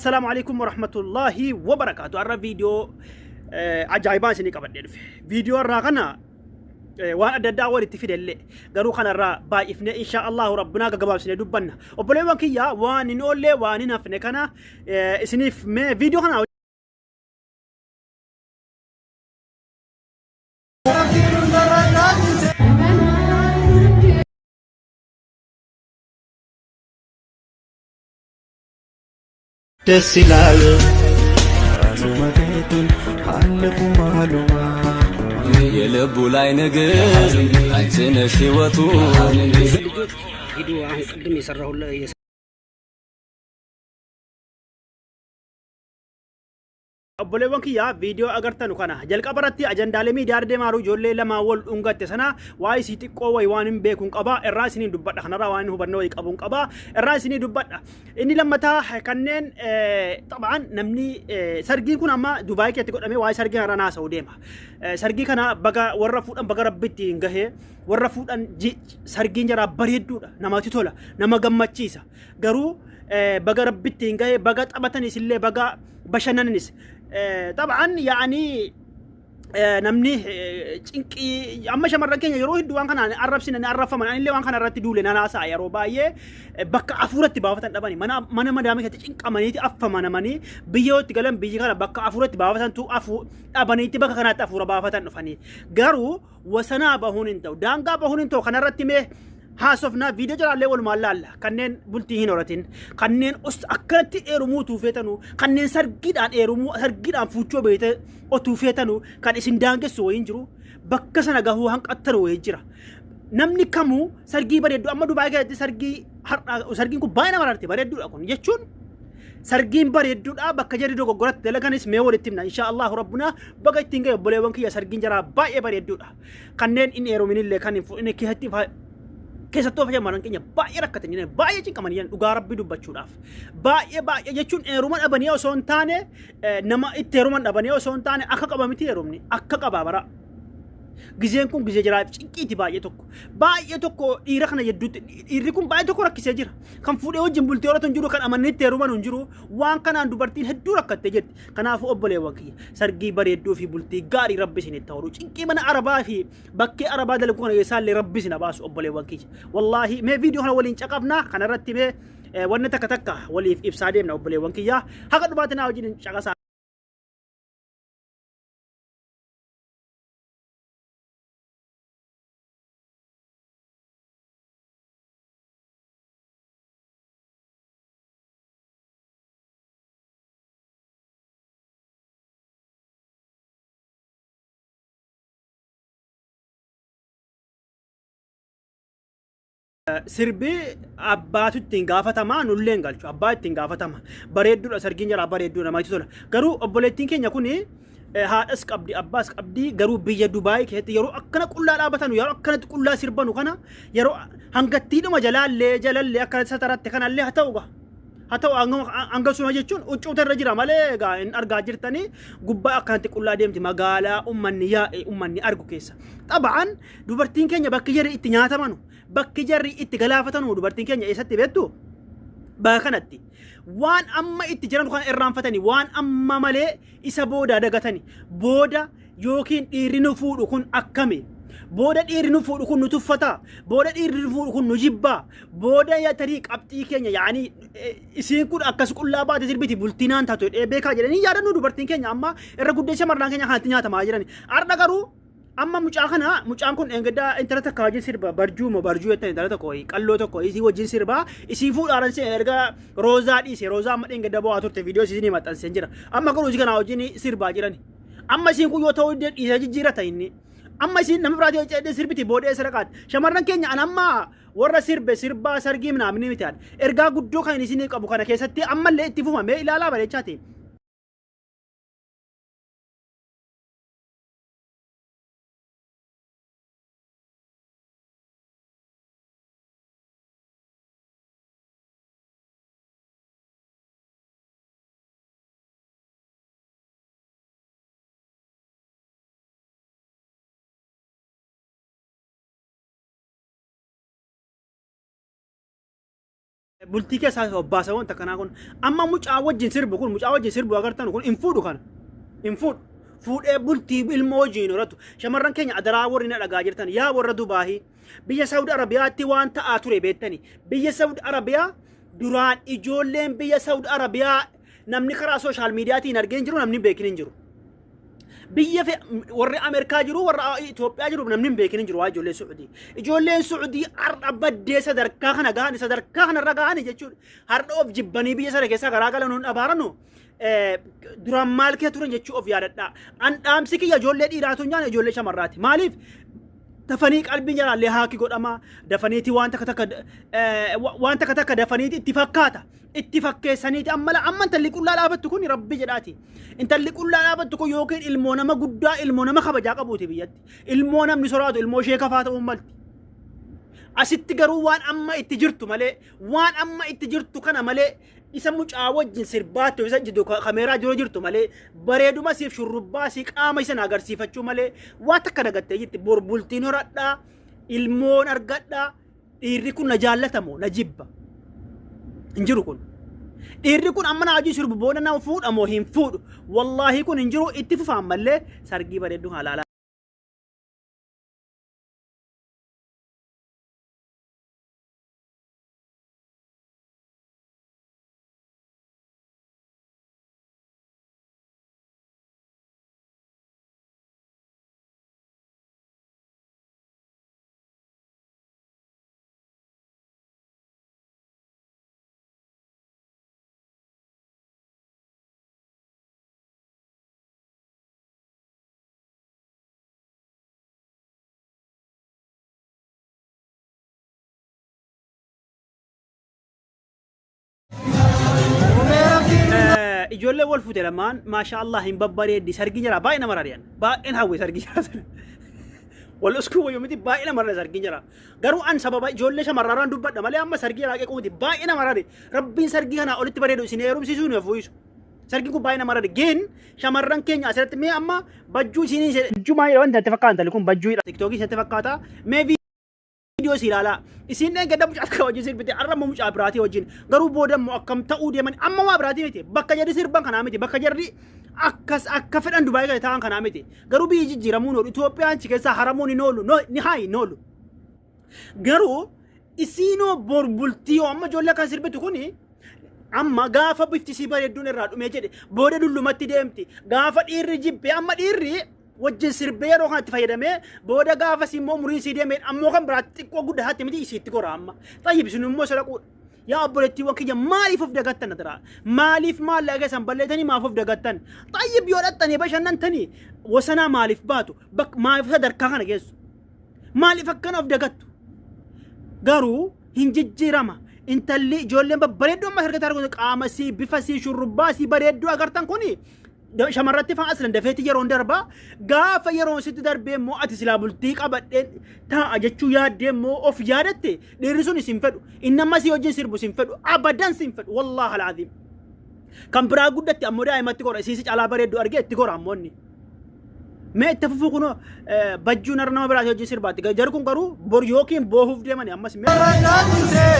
Assalaamu alaikum warahmatullaahi wabarakaatu. Har'a viidiyoo ajaa'ibaa isinii qabadhee dhufe. Viidiyoo irraa kana waan adda addaa walitti fidellee garuu kanarraa baay'ifnee insha Allahu rabbinaa gaggabaabsinee dubbanna. Obboleewwan kiyya waan hin oollee waan hin hafne kana isiniif mee viidiyoo kana ደስ ይላል የልቡ ላይ ንግስ አንቺ ነሽ ሕይወቱ። ቪዲዮ አሁን ቅድም የሰራሁልህ። Obboleewwan kiyya, viidiyoo agartanu kana jalqaba irratti ajandaalee miidiyaa deemaaru ijoollee lama wal dhungatte sana waa isii xiqqoo wayi waan hin beekuun qaba irraa isinii dubbadha. Kanarraa waan hubannoo wayii qabuun qaba irraa isinii dubbadha. Inni lammataa kanneen xabaan namni sargiin kun amma Dubaayii keessatti godhamee waa'ee sargii kanarraa naasa'u deema. Sargii kana baga warra fuudhan baga rabbitti hin gahee warra fuudhan sargiin jaraa bareedduudha, namatti tola, nama gammachiisa. Garuu baga rabbitti hin gahee, baga taphatanis illee, baga bashannananis. Xabaan yaa'anii namni cinqii amma shamarran keenya yeroo hedduu waan kanaan arrabsina ni arrabfaman. Anillee waan kana irratti duule nan haasa'a. Yeroo baay'ee bakka afuuratti baafatan dhabani mana mana madaamii keessatti cinqamaniiti affamanamanii biyya yoo itti galan biyyi kana bakka afuuratti baafatantu afu dhabaniitti bakka kanaatti afuura baafatan dhufanii. Garuu wasanaa bahuun hin ta'u, daangaa bahuun hin ta'u. Kanarratti mee haasofnaa, viidiyoo jalaallee walumaan laalla. Kanneen bultii hin horatin, kanneen os akkanatti heerumuu utuu feetanu, kanneen sargiidhaan heerumuu sargiidhaan fuuchoo beekte otuu feetanu, kan isin daangessu wayiin jiru, bakka sana gahuu hanqattanu wayii jira. Namni kamuu sargii bareeddu amma Dubaay keessatti sargii har'a sargiin kun baay'ee nama rarte bareedduudha. Kun jechuun sargiin bareedduudha. Bakka jarri dogoggoratti dalaganis mee walitti himna insha Allahu rabbuna. Baga ittiin gahe obboleewwan kiyya, sargiin jaraa baay'ee bareedduudha. Kanneen hin heeruminillee kan hin fuudhine keessatti keessattuu shamarran keenya baay'ee rakkatan jiran, baay'ee cinqaman jiran. Dhugaa rabbii dubbachuudhaaf baay'ee baay'ee jechuun heeruma dhabanii osoo hin taane, nama itti heeruman dhabanii osoo hin taane, akka qaba miti, heerumni akka qabaa bara gizeen kun gizee jiraaf cinqiiti. Baay'ee tokko baay'ee tokko dhiira kana jedduutti dhiirri kun baay'ee tokko rakkisee jira. Kan fuudhee wajjin bultii horatu hin jiru, kan amananii itti heeruman hin jiru. Waan kanaan dubartiin hedduu rakkattee jirti. Kanaafuu obboleewwan kiyya, sargii bareedduu fi bultii gaarii rabbi isinitti haa godhu. Cinqii mana arabaa fi bakkee arabaa dalagu kana keessaallee rabbi isin haa baasu obboleewwan kiyya. Wallaahi mee viidiyoo kana waliin caqafna. Kanarratti mee wanni takka takka waliif ibsaa deemna obboleewwan kiyya. Haga dhumaatti naa wajjin caqasaa. Sirbi abbaatu ittiin gaafatama, nullee hin galchu, abbaa ittiin gaafatama. Bareedduudha, sargiin jalaa bareedduu, namatti tola. Garuu obboleettiin keenya kuni haadhas qabdi, abbaas qabdi. Garuu biyya Dubaayii keessatti yeroo akkana qullaa dhaabatanu, yeroo akkanatti qullaa sirbanu kana, yeroo hangattiidhuma jalaallee jalallee akkana sataratte kanallee haa ta'u gaa. Haa ta'u hangasuma jechuun huccuuta irra jira malee egaa hin argaa jirtanii, gubbaa akkanatti qullaa deemti magaalaa ummanni yaa'e ummanni argu keessa. Xaba'aan dubartiin keenya bakki jarri itti nyaatamanu, bakki jarri itti galaafatanu, dubartiin keenya eessatti beektu? Bakka kanatti. Waan amma itti jiran kana irraanfatanii waan amma malee isa boodaa dagatani. Booda yookiin dhiirri nu fuudhu kun akkami? Booda dhiirri nu fuudhu kun nu tuffataa? Booda dhiirri nu fuudhu kun nu jibbaa? Booda ya tarii qabxii keenya yaa'anii isiin kun akkas qullaa baate sirbiti bultii naan taatu jedhee beekaa jedhanii yaadannu. Dubartiin keenya amma irra guddeessa shamarran keenya kanatti nyaatamaa jiran. Har'a garuu amma mucaa kana, mucaan kun dheengaddaa intala takka wajjin sirba, barjuu moo barjuu jettan, intala tokko wayii qalloo tokko isii wajjin sirba. Isii fuudhaaran see erga roozaa dhiise. Roozaa amma dheengadda bo'aa turte, viidiyoo isii maxxanseen jira. Amma garuu isii kana wajjin sirbaa jiran. Amma isiin kun yoo ta'uu dhiisee jijjiirata inni. Amma isiin nama biraatii hojii sirbiti booda eessa dhaqaati? Shamarran keenya an amma warra sirbe sirbaa sargii minaamni miti. An ergaa guddoo kan isin qabu kana keessatti ammallee itti fufamee ilaalaa bareechaati. Bultii keessaa obbaasa wanta kanaa kun amma mucaa wajjin sirbu kun mucaa wajjin sirbu agartan kun hin fuudhu kana hin fuudhu. Fuudhee bultii ilmoo wajjin horatu. Shamarran keenya adaraa warri na dhagaa jirtan yaa warra Dubaahii biyya Saawud Arabiyaatti waan ta'aa ture beektani. Biyya Saawud Arabiyaa duraan ijoolleen biyya Saawud Arabiyaa namni karaa sooshaal miidiyaatiin argee hin jiru namni hin beekin hin jiru. Biyya warri Ameerikaa jiru warra Itoophiyaa jiru namni hin beekin hin jiru waa ijoolleen Su'udii. Ijoolleen Su'udii har'a baddee sadarkaa kana gahani sadarkaa kanarra gahani jechuudha. Har'a of jibbanii biyya sana keessaa garaa galan hin abaaranu. Duraan maal kee turan jechuu of yaadadhaa. An dhaamsi kiyya ijoollee dhiiraatu hin nyaanne ijoollee shamarraati. Maaliif? Dafanii qalbiin jalaallee haaki godhama. Dafaniiti waan takka takka waan takka takka dafaniiti itti fakkaata. Itti fakkeessaniiti amma amma intalli qullaa dhaabattu kun rabbi jedhaati. Intalli qullaa dhaabattu kun yookiin ilmoo nama guddaa ilmoo nama kabajaa qabuuti biyyatti. Ilmoo namni soraatu ilmoo ishee kafaa ta'uun malti. Asitti garuu waan amma itti jirtu malee waan amma itti jirtu kana malee isa mucaa wajjin sirbaattu isa jiddu kameeraa jiru jirtu malee bareeduma siif shurrubbaa si qaama isan agarsiifachuu malee waan takka dagattee jirti bor bultiin horadhaa ilmoon argadhaa dhiirri kun na jaallatamoo na jibba hin jiru kun. Dhiirri kun amma na wajjin sirbu booda na fuudha moo hin fuudhu wallaahi kun hin jiru itti fufa ammallee sargii bareedduu halaalaa. Ijoollee wal fuute lamaan maashaa Allah hin babbareeddi sargii jira baay'ee nama rari'an baay'een hawwe sargii jira sana. Wal uskuu wayyuu miti baay'ee nama rari'an sargii jira. Garuu an sababa ijoollee shamarrarraan dubbadha malee amma sargii irraa qeequu miti baay'ee nama rari. Rabbiin sargii kanaa olitti bareedu isin heerumsiisuu nu fuuyisu. Sargiin kun baay'ee nama rari. Geen shamarran keenya asirratti mee amma bajjuu isinii bajjuu maal jedha wanti natti fakkaata kun bajjuu tiktookii isinitti fakkaata mee viidiyoo si ilaalaa. Isiin dheengadda mucaa takka wajjin sirbite har'a immoo mucaa biraatii wajjin garuu booda immoo akkam ta'uu deeman amma waa biraatii miti bakka jarri sirban kanaa miti bakka jarri akkas akka fedhan Dubaayii keessa taa'an kanaa miti garuu biyyi jijjiiramuun oolu Itoophiyaan si keessaa haramuun hin oolu ni haa hin oolu garuu isiinoo bor bultii yoo amma ijoollee kan sirbitu kuni amma gaafa bifti sii bareedduun irraa dhumee jedhe booda dullumatti deemti gaafa dhiirri jibbe amma dhiirri wajjin sirbee yeroo kanatti fayyadamee booda gaafas immoo umuriin sii deemee ammoo kan biraatti xiqqoo guddataatti miti isiitti gora amma. Xayyib isin immoo isa dhaquudha. Yaa obboleettiiwwan kiyya maaliif of dagattan atiraa? Maaliif maallaqa keessan balleessanii maaf of dagattan? Xayyib yoo dhaqxanii bashannantanii wasanaa maaliif baatu? Maaliif sadarkaa kana geessu? Maaliif akkana of dagattu? Garuu hin jijjiirama. Intalli ijoolleen babbareedduu amma argatan argatu qaama sii bifa sii shurrubbaa sii bareedduu agartan kuni Shamarratti fa'aa aslan dafeeti yeroon darba gaafa yeroon sitti darbee immoo ati silaa bultii qabadheen taa'a jechuu yaaddee immoo of yaadatte dhiirri sun isin fedhu inni amma si wajjin sirbu sin fedhu abadan sin fedhu wallaahi alaaziim. Kan biraa guddatti ammoo daa'imatti gora isiisi caalaa bareeddu argee itti gora ammoo inni. Mee itti fufuu kunoo bajjuun har'a nama biraati wajjin sirbaatti. Jarri kun garuu bor yookiin boohuuf deemani ammas mee.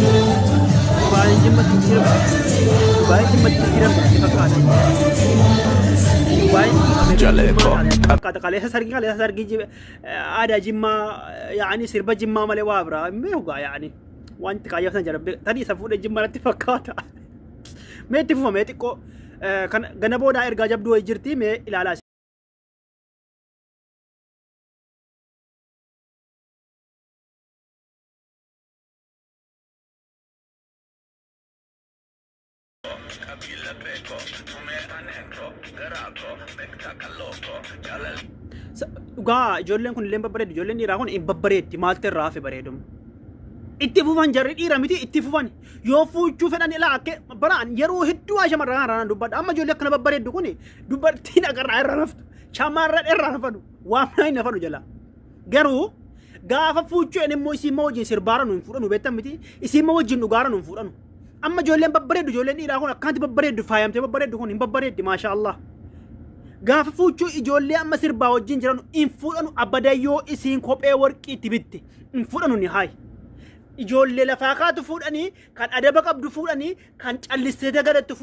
Dubaayeen jimmatti jijjiiramte. Dubaayeen jimmatti jijjiiramte natti fakkaata. Dubaayeen Jalee koo. fakkaata. Kaleessa sargii kaleessa sargii aadaa jimmaa yaani sirba jimmaa malee waa biraa hin beeku gaa yaani wanti kaayyaftan jara tadii isa fuudhee jimma natti fakkaata. Mee itti fufa mee xiqqoo kan gana boodaa ergaa jabduu wayii jirti mee ilaalaa. Dhugaa ijoolleen kun illee babbareeddu, ijoolleen dhiiraa kun hin babbareeddi, maaltu irraa hafe bareedumu. Itti fufan, jarri dhiira miti, itti fufan. Yoo fuuchuu fedhan ilaa akka baraan yeroo hedduu waa shamarran irraa dubbadha. Amma ijoollee akkana babbareeddu kun dubartiin agarraa irraa naftu. Shamarran irraa nafanu, waan hin nafanu jala. Garuu gaafa fuuchuu immoo isiin wajjin sirbaara nu hin fuudhanu, beektan miti, isiin wajjin dhugaara nu hin fuudhanu. Amma ijoolleen babbareeddu, ijoolleen dhiiraa kun akkanatti babbareeddu, faayamtee babbareeddu kun hin babbareeddi, maasha Allah. Gaafa fuuchuu ijoollee amma sirbaa wajjin jiran hin fuudhanu abadayyoo, isiin kophee warqii itti bitte hin fuudhanu ni haayi. Ijoollee lafaa kaatu fuudhanii, kan adaba qabdu fuudhanii, kan callistee dalagattu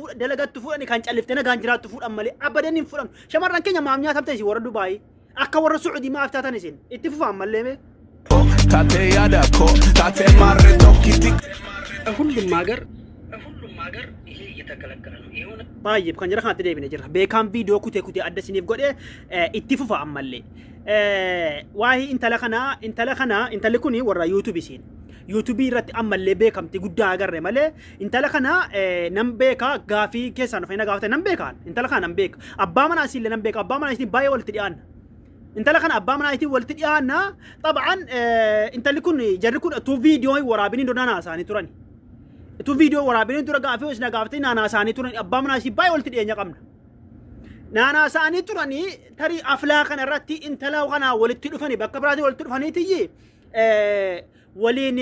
fuudhanii, kan calliftee nagaan jiraattu fuudhan malee abadan hin fuudhanu. Shamarran keenya maaf nyaatamte isin warra Dubaayii? Akka warra Suudii maaf taatan isin? Itti fufaan mallee mee. Taatee yaada koo taatee maarree tokkitti. ሁሉም ሀገር ሁሉም ሀገር ይሄ እየተከለከለ ነው። ይሁን Baay'ee kan jara kanatti deebine jira. Beekaan viidiyoo kutee kutee adda isiniif godhee itti fufa ammallee. Waa'ee intala kanaa, intalli kuni warra YouTube isiin. YouTube irratti ammallee beekamtii guddaa agarre malee intala kana nan beeka, gaafii keessaan dhufee na gaafate, nan beekaan intala kana nan beeka. Abbaa manaa isiillee nan beeka, abbaa manaa isiin baay'ee walitti dhiyaanna. Intala kana abbaa manaa isiin walitti dhiyaanna. Xaba'an intalli kun, jarri kun utuu viidiyoo hin waraabiniin dura naanaa isaanii turan. Utuu viidiyoo waraabiniin dura gaafii isin gaafatee naanaa isaanii turan, abbaa manaa isii baay'ee walitti dhiyeenya qabna. Naanaa isaanii turanii tarii aflaa kana irratti intala kanaa walitti dhufanii, bakka biraatii walitti dhufaniitiyyi waliin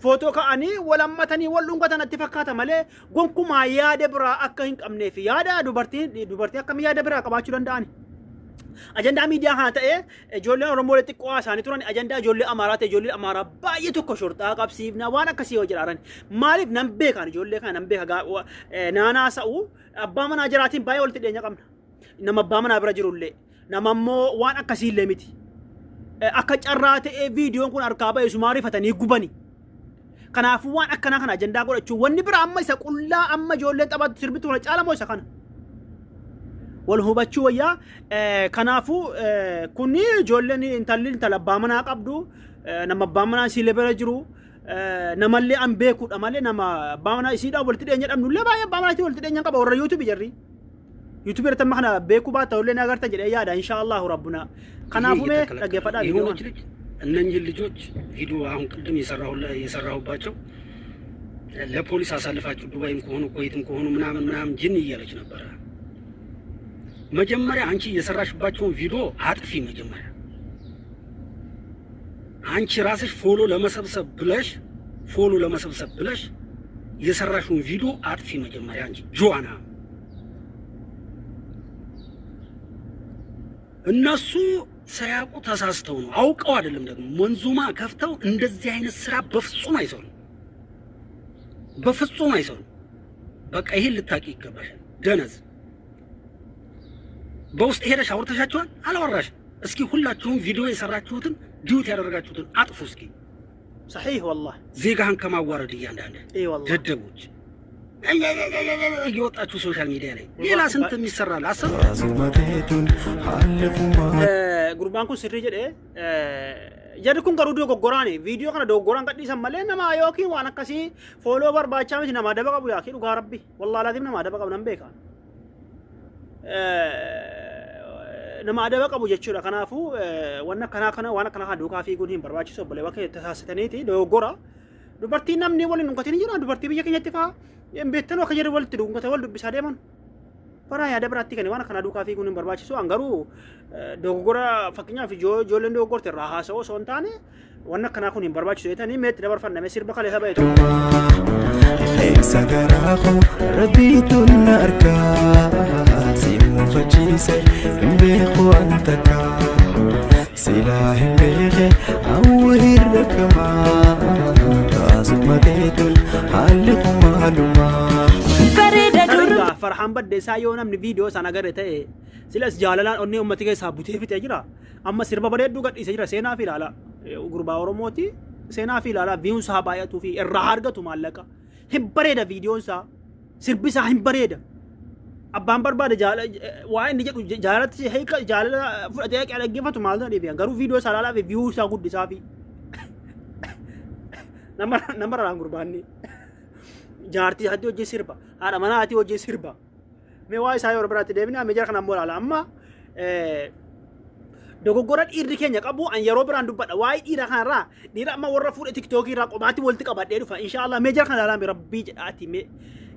footoo ka'anii wal hammatanii wal dhungatan natti fakkaata malee gonkumaa yaada biraa akka hin qabneef, yaada dubartii akkamii yaada biraa qabaachuu danda'ani. Ajandaa miidiyaa kana ta'ee ijoolleen Oromoo xiqqoo isaanii turan, ajandaa ijoollee Amaaraa ta'e, ijoollee Amaaraa baay'ee tokko shorxaa qabsiifna waan akkasii yoo jedhaan, maaliif nan beekan, ijoollee kana nan beeka, naanaa sa'u abbaa manaa jiraatiin baay'ee walitti dhiyeenya qabna. Nama abbaa manaa bira jirullee nama immoo waan akkasiillee miti. Akka carraa ta'ee viidiyoon kun harkaa ba'e sumaa rifatanii gubani. Kanaafuu waan akkanaa kana ajandaa godhachuu, wanni bira amma isa qullaa amma ijoolleen taphattu sirbitu kana caala moo isa kana? Wal hubachuu wayyaa. Kanaafuu kuni ijoolleen, intalli intala abbaa manaa qabdu, nama abbaa manaa isiilee bira jiru, namallee an beekuudha malee nama abbaa manaa isiidhaan walitti dhiyeenya dhabnullee baay'ee abbaa manaatiin walitti dhiyeenya qaba, warra YouTube jarri. YouTube irratti amma kana beekuu baata illee ni agartan jedhee yaada, insha Allahu rabbuna. Kanaafuu mee dhaggeeffadhaa viidiyoo የሆነች ልጅ እነኝህን ልጆች ቪዲዮ አሁን ቅድም የሰራሁባቸው ለፖሊስ አሳልፋችሁ ዱባይም ከሆኑ ኩዌትም ከሆኑ ምናምን ምናምን ጅን እያለች ነበረ። መጀመሪያ አንቺ የሰራሽባቸውን ቪዲዮ አጥፊ። መጀመሪያ አንቺ ራስሽ follow ለመሰብሰብ ብለሽ የሰራሽውን ቪዲዮ አጥፊ። መጀመሪያ አንቺ ጆዋና፣ እነሱ ሳያውቁ ተሳስተው ነው፣ አውቀው አይደለም። ደግሞ መንዙማ ከፍተው እንደዚህ አይነት ስራ በፍጹም አይሰሩም፣ በፍጹም አይሰሩም። በቃ ይሄን ልታቂ ይገባሻል። ደነዝ፣ በውስጥ ሄደሽ አውርተሻቸዋል? አላወራሽም። እስኪ ሁላችሁም ቪዲዮ የሰራችሁትን duet ያደረጋችሁትን አጥፉ እስኪ። صحيح والله። ዜጋህን ከማዋረድ እያንዳንድ اي والله። ደደቦች እየወጣችሁ social media ላይ ሌላ ስንት የሚሰራል አሰብ። Gurbaan kun sirrii jedhee, jarri kun garuu dogoggoraani viidiyoo kana dogoggoraan gadhiisan malee nama yookiin waan akkasii follow barbaachaa miti, nama adaba qabu yookiin dhugaa rabbi wallaahi laatiin nama adaba qabu nan beeka. Nama adaba qabu jechuudha. Kanaafuu waan akkanaa kana, waan akkanaa kana duukaa fiiguun hin barbaachisu, obboleewwan keenya tasaasitaniiti dogoggora. Dubartiin namni waliin dhungatiin jira, dubartii biyya keenyatti fa'aa hin beektan, akka jarri walitti dhungate wal dubbisaa deeman. Bara yaada biraatti kan waan akkanaa duukaa fiiguun hin barbaachisu. An garuu dogoggora, fakkeenyaaf ijoolleen dogoggorte irraa haasa'uu osoo hin taane, waan akkanaa kun hin barbaachisu jetanii meetti dabarfanname sirba kaleessa ba'e tokko. Keessa garaa koo rabbiitu na argaa, si muufachiise hin beeku an takka, silaa hin beeke hawwa irra kamaa, taasuma teetun haalli kumaalumaa. Bareeda dur Tarii Farhaan Baddeessaa yoo namni viidiyoo isaan agarre ta'e silas jaalalaan onnee uummata keessaa butee fixee jira. Amma sirba bareedduu gadhiisee jira, seenaa fi ilaala. Gurbaa Oromooti, seenaa fi ilaala, viewn isaa baay'atuu fi irraa argatu maallaqa. Hin bareeda viidiyoon isaa, sirbi isaa hin bareeda. Abbaan barbaade waa inni jedhu jaalatti hiika jaalala fudhatee dhaggeeffatu maaltu na dhibe, garuu viidiyoo isaa ilaalaa fi view isaa guddisaa fi nama raraan gurbaanni. Jaartii isaatti hojii sirba. Haadha manaa haati hojii sirba. Mee waa isaa yeroo biraatti deebina mee jara kana ammoo ilaala. Amma dogoggora dhiirri keenya qabu an yeroo biraan dubbadha. Waa'ee dhiira kanarraa dhiira amma warra fuudhe tiktookii irraa qobaatti walitti qabadhee dhufa. Inshaallah mee jara kana ilaalaa mee rabbii jedhaati mee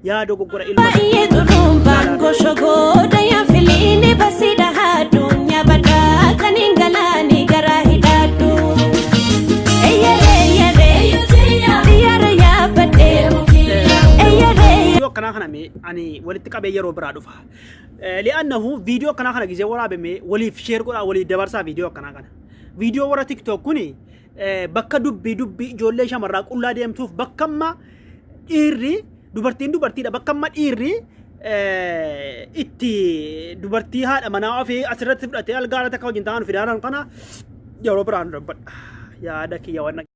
yaa dogoggora ilma. Baay'ee xurumbaan goshogooda yaa filiini basiidha addunyaa badhaa kan hin galaani garaa hidhaadhu. Eyyaree eyyaree xiyyaara yaabbadhee eyyaree. Viidiyoo akkanaa kana mee ani walitti qabee yeroo biraa dhufa. Li'annahu viidiyoo akkanaa kana gizee waraabe mee waliif share godhaa waliif dabarsaa viidiyoo akkanaa kana. Viidiyoo warra TikTok kuni bakka dubbii dubbii ijoollee shamarraa qullaa deemtuuf bakka amma dhiirri dubartiin dubartiidha bakka amma dhiirri itti dubartii haadha manaa ofii asirratti fudhatee algaa irratti akka wajjin ta'an fidaaran kana yeroo biraan dubbadha. Yaada kiyya waan